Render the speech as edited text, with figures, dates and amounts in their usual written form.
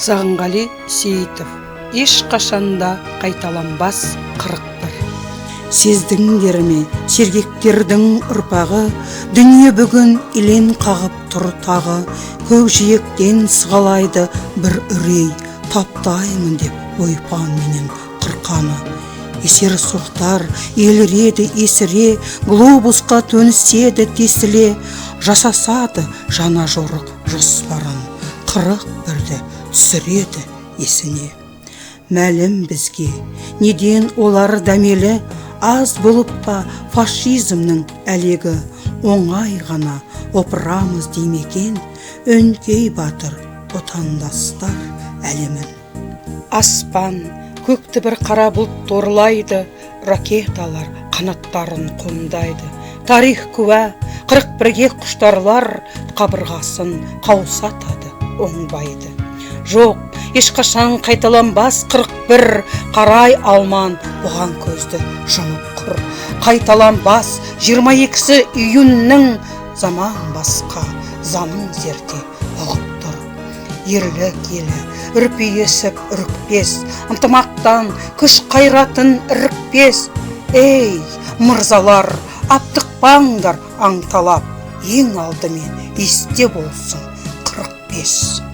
Сағынғали Сейітов. Ешқашанда қайталанбас 41. Сездіңдер ме, сергектердің ұрпағы, дүние бүгін елең қағып тұр тағы. Көкжиектен сығалайды бір үрей, таптаймын деп ойпаң менен қырқаны. Есер соқтар еліреді есіре, глобусқа төніседі тесіле, жасасады жаңа жорық жоспарын, 41-ді түсіреді есіне. Мәлім бізге, неден олар дәмелі, аз болып па фашизмнің әлегі, оңай ғана опырамыз демекен, өңкей батыр отандастар әлемін. Аспан көкті бір қара бұлт торлайды, ракеталар қанаттарын қомдайды. Тарих куә, 41-ге құштарлар қабырғасын қаусатады, оңбайды. Жоқ, ешқашан қайталанбас 41, қарай алман бұған көзді жұмып құр. Қайталанбас 22 июньнің, заман басқа, заңын зерде ұғып тұр. Ерлік елі үрпиісіп үрікпес, ынтымақтан күш қайратын ірікпес. Ей, мырзалар, аптықпаңдар аңталап, ең алдымен есте болсын 45.